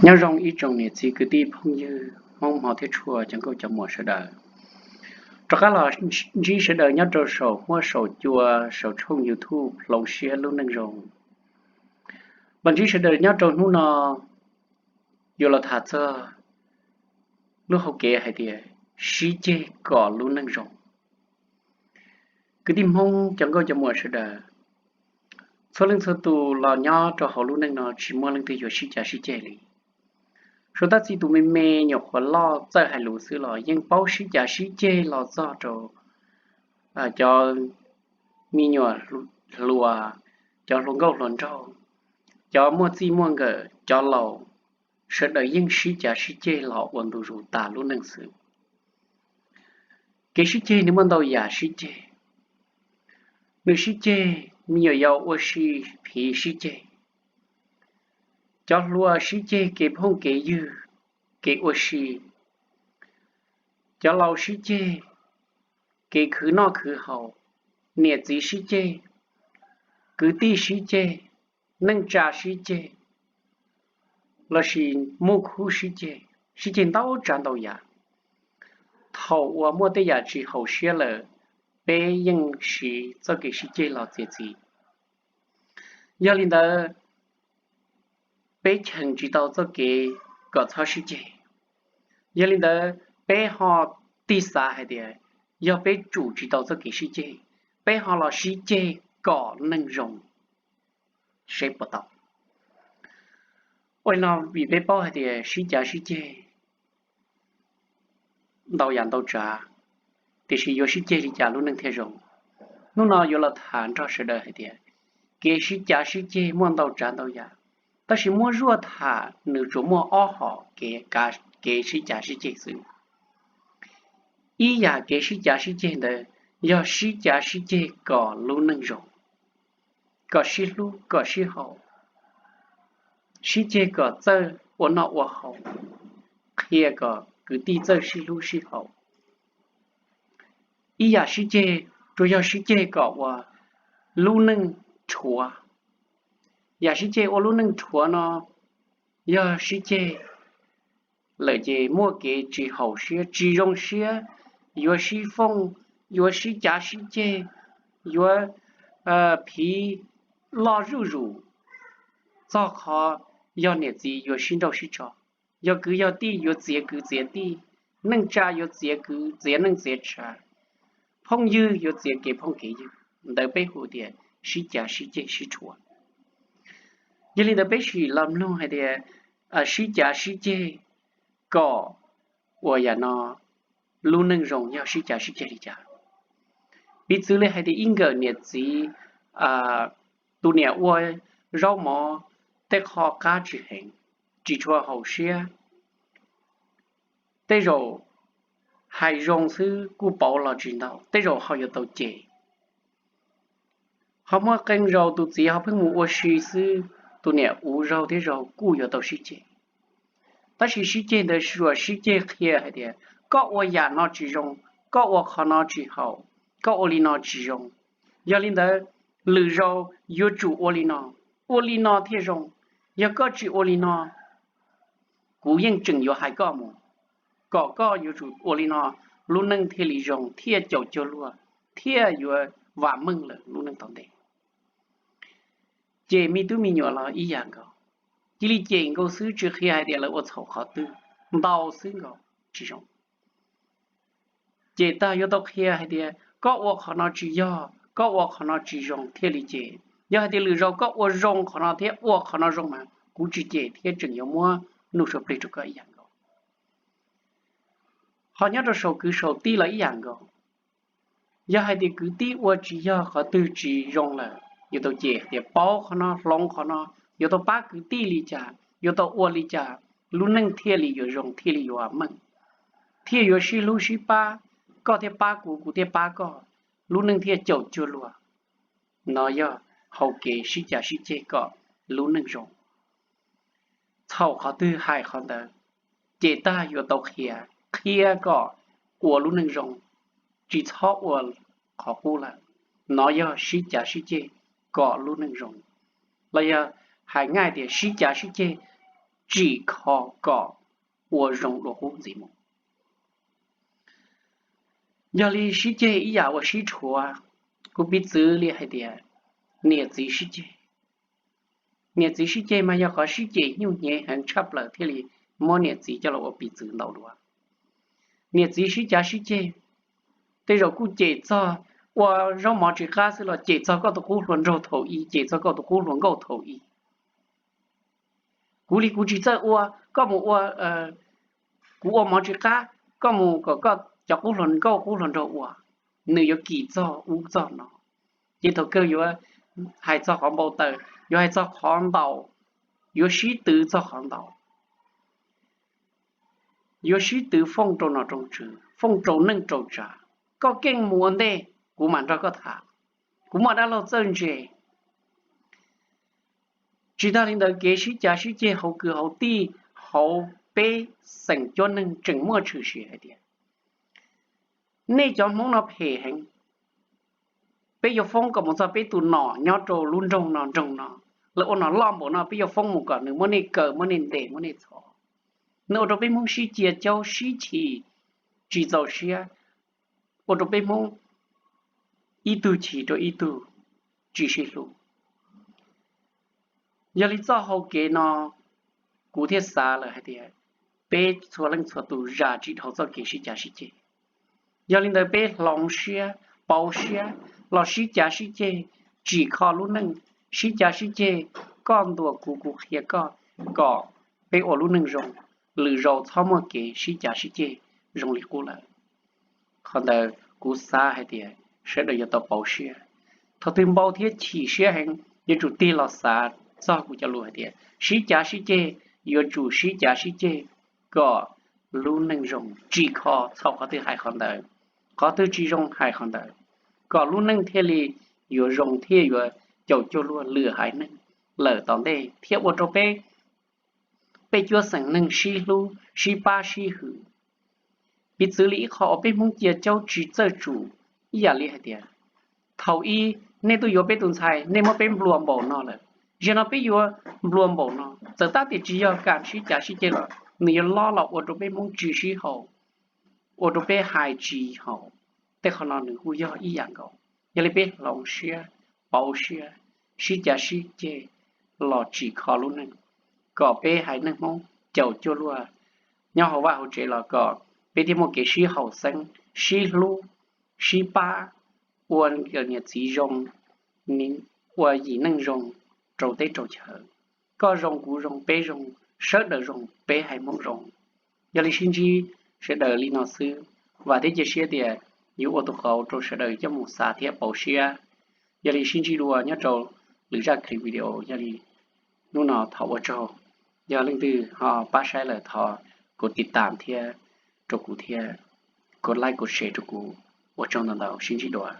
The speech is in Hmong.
Nyob zoo ib tsoom niam txiv kwv tij phooj ywg Hmoob hmov thiab tshua cov nkauj cov muam sawv daws. Rov qab los ntsib sawv daws nyob rau saum huab saum cua saum tshooj YouTube Hloov Siab Lub Neej Zoo. Los ntsib sawv daws nyob rau hnub no yuav los tham txog lub hau kev hais tias sib ceg kom lub neej zoo. Kwv tij Hmoob cov nkauj cov muam sawv daws, txhua leej txhua tus los nyob rau hauv lub neej no tsis muaj leej twg yuav sib cav sib ceg li. Suav tab txi tus me me nyuam qhuav loj txawj hais lus xwb los yeej paub sib cav sib ceg los txog rau cov me nyuam hluas, cov hluas nkauj hluas nraug, cov muaj txij muaj nkawm, cov laus, sawv daws yeej sib cav sib ceg los ua ntu zus tas lub neej xwb. Kev sib ceg nws muaj ntau yam sib ceg. Nws sib ceg, me nyuam yaus ua si phiv sib ceg, cov hluas sib ceg kev phooj kev ywg, kev ua si, cov laus sib ceg kev khwv noj khwv haus, niam txiv sib ceg, kwv tij sib ceg, neej tsa sib ceg, lossis muaj khub sib ceg, sib ceg ntau tsav ntau yam. Thaum uas muaj tej yam tsis haum siab lawm, peb yeej siv txoj kev sib ceg los txiav txim. Yog li ntawd, peb cheem tsis tau txoj kev kom txhob sib ceg. Yog li ntawd, peb ho tig xav hais tias yog peb tsum tsis tau txoj kev sib ceg, peb ho los sib ceg kom neeg zoo, seb puas tau. Ua li no vim peb paub hais tias sib cav sib ceg ntau yam ntau tsav, tiam sis yuav sib ceg li cas lub neej thiaj zoo? Hnub no yuav los tham nrog sawv daws hais tias kev sib cav sib ceg muaj ntau tsav ntau yam, tab sis muab zuaj tham nws tsuas muaj ob hom kev sib cav sib ceg xwb. Ib yam kev sib cav sib ceg ntawd yog sib cav sib ceg kom lub neej zoo, kom sib hlub kom sib haum, sib ceg kom txawj ua noj ua haus, qhia kom kwv tij txawj sib hlub sib haum. Ib yam sib ceg tsuas yog sib ceg kom ua lub neej rhuav. Yam sib ceg ua lub neej rhuav no yog sib ceg lawm ces muaj kev tsis haum siab tsis zoo siab, yuav sib fooj, yuav sib cav sib ceg, yuav phiv loj zuj zus, txog qhov yog niam txiv yuav sib nrauj sib tso, yog kwv yog tij yuav txiav kwv txiav tij, neej tsa yuav txiav kwv txiav neej txiav tsa, phooj ywg yuav txiav kev phooj kev ywg. Ntawd peb hu tias sib cav sib ceg sib rhuav. Yog li ntawd peb sim los mloog hais tias sib cav sib ceg kom ua yam no lub neej zoo yog sib cav sib ceg li cas. Piv txwv li hais tias ib nkawm niam txiv, tus niam ua zaub mov tej qho qab tsis heev, tsis tshua haum siab, tej zaum hais zoo xwb kuj pauv los tsis ntau, tej zaum ho yuav tau cem. Ho muaj qee zaus tus txiv ho pheej mus ua si xwb, tus niam uv zaug thiab zaug kuj yuav tau sib ceg. Tab sis sib ceg ntawd tsuas sib ceg qhia hais tias koj ua yam no tsis zoo, koj ua qhov no tsis haum, koj ua li no tsis zoo. Yog li ntawd, lwm zaus yuav tsum ua li no, ua li no thiaj zoo. Yog koj tsis ua li no, kuv yeej tseem yuav hais koj mus, kom koj yuav tsum ua li no, lub neej thiaj li zoo thiaj caum cuag luag, thiaj yuav vam meej lawm lub neej tom ntej. Cem me tub me nyuam los ib yam nkaus, cia li cem nkaus xwb tsis qhia hais tias lawv ua txhaum qhov twg, ntaus xwb nkaus tsis zoo. Cem tag yuav tau qhia hais tias koj ua qhov no tsis yog, koj ua qhov no tsis zoo thiaj li cem. Yog hais tias lwm zaus koj ua zoo qhov no thiab ua qhov no zoo mas kuv tsis cem thiab tseem yuav muab nuj suav plig rau koj ib yam nkaus. Ho nyob rau saum kwv saum tij los ib yam nkaus. Yog hais tias kwv tij ua tsis yog qhov twg tsis zoo lawm, yuav tau cem tias paub qhov no hloov qhov no, yuav tau pab kwv tij li cas, yuav tau ua li cas, lub neej thiaj li yuav zoo thiaj li yuav meej, thiaj yuav sib hlub sib pab, koj thiaj pab kuv kuv thiaj pab koj, lub neej thiaj caum cuag luag. No yog hau kev sib cav sib ceg kom lub neej zoo. Txhaum qhov twg hais qhov ntawd, cem tag yuav tau qhia, qhia kom ua lub neej zoo, tsis txhob ua qhov qub lawm. No yog sib cav sib ceg kom lub neej zoo, los yog hais nyab tias sib cav sib ceg tsim kho kom ua zoo dua qub ntxiv mus. Yog li sib ceg ib yam uas sib tshuav, kuv piv txwv li hais tias niam txiv sib ceg. Niam txiv sib ceg mas yog qhov sib ceg nyuaj heev tshaj plaws thiaj li muab niam txiv coj los ua piv txwv ntau dua. Niam txiv sib cav sib ceg, tej zaum kuj cem txog ua zaub mov tsis qab xwb los cem txog koj tus qub hluas nraug thaum i, cem txog koj tus qub hluas nkauj thaum i. Kuv li kuv tsis txawj ua, koj mus ua, kuv ua mov tsis qab, koj mus kom koj cov qub hluas nkauj qub hluas nraug ua, nws yuav kis txog ub txog no. Ces thaum kawg yuav hais txog qhov npau taws, yuav hais txog qhov ntau, yuav sib twv txog qhov ntau, yuav sib twv foob rau nom rau tswv, foob rau neej rau tsav. Koj keej mus ua ntej, kuv mam nrog koj tham, kuv muaj dab laug txawj ntse. Tsis tas li ntawd, kev sib cav sib ceg hauv kwv hauv tij, hauv peb xeem cuab neeg tseem muaj tshwm sim hais tias nej cov Hmoob no phem heev. Peb yuav foob kom mus txog peb tus nom nyob rau lub nroog no nroog no, lawv ua nom loj npaum no, peb yuav foob mus kom nws muab nej kaw, muab nej ntes, muab nej txhom. Nws ua rau peb Hmoob sib cia caub, sib chim, tsis txaus siab, ua rau peb Hmoob ib tug chim rau ib tug, tsis sib hlub. Yog li txoj hau kev no, kuv thiaj xav lawm hais tias peb txhua leej txhua tus zam tsis dhau txoj kev sib cav sib ceg. Yog li ntawd peb hloov siab, pauv siab, los sib cav sib ceg, tsim kho lub neej, sib cav sib ceg, koj ntuas kuv, kuv qhia koj, kom peb ua lub neej zoo, lwm zaus txhob muaj kev sib cav sib ceg zoo li qub lawm. Qhov ntawd kuv xav hais tias sawv daws yuav tau pauv siab. Thaum twg npau thiab chim siab heev, yuav tsum tig los xav txog kuv cov lus hais tias sib cav sib ceg yuav tsum sib cav sib ceg kom lub neej zoo, tsim kho txhaum qhov twg hais qhov ntawd, qhov twg tsis zoo hais qhov ntawd, kom lub neej thiaj li yuav zoo thiaj yuav caum cuag luag lwm haiv neeg lawm tom ntej thiab ua rau peb, peb cuab xeem neeg sib hlub sib pab sib hwm. Piv txwv li ib qho uas peb Hmoob cia caub tsis txawj tsum ib yam li hais tias, thaum ib nej tuaj yuav peb tus ntxhais, nej muab peb nplua npaum no lawm, zaum no peb yuav nplua npaum no. Txawm tab tias tsis yog kam sib cav sib ceg los nws yuav lob los ua rau peb Hmoob tsis sib haum, ua rau peb hais tsis haum. Tej qhov no nws kuj yog ib yam nkaus. Yog li peb hloov siab, pauv siab, sib cav sib ceg los tsim kho lub neej, kom peb haiv neeg Hmoob caum cuag luag nyob hauv vaj hauv tsev los kom peb thiaj muaj kev sib haum xeeb, sib hlub, sib pab, ua niam txiv zoo, ua yim neej zoo rau teb rau chaw. Koj zoo kuv zoo peb zoo, sawv daws zoo peb haiv Hmoob zoo. Yog li sib ntsib sawv daws li no xwb, vam thiab cia siab tias yuav ua tus qauv rau sawv daws coj mus xav thiab pauv siab. Yog li sib ntsib dua nyob rau lwm zaj clip video, yog li hnub no thov ua tsaug. Yog leej twg ho pab saib lawm thov kuv tiv tas thiab rau kuv thiab, kuv like kuv share rau kuv. Ua tsaug ntau ntau, sib ntsib dua.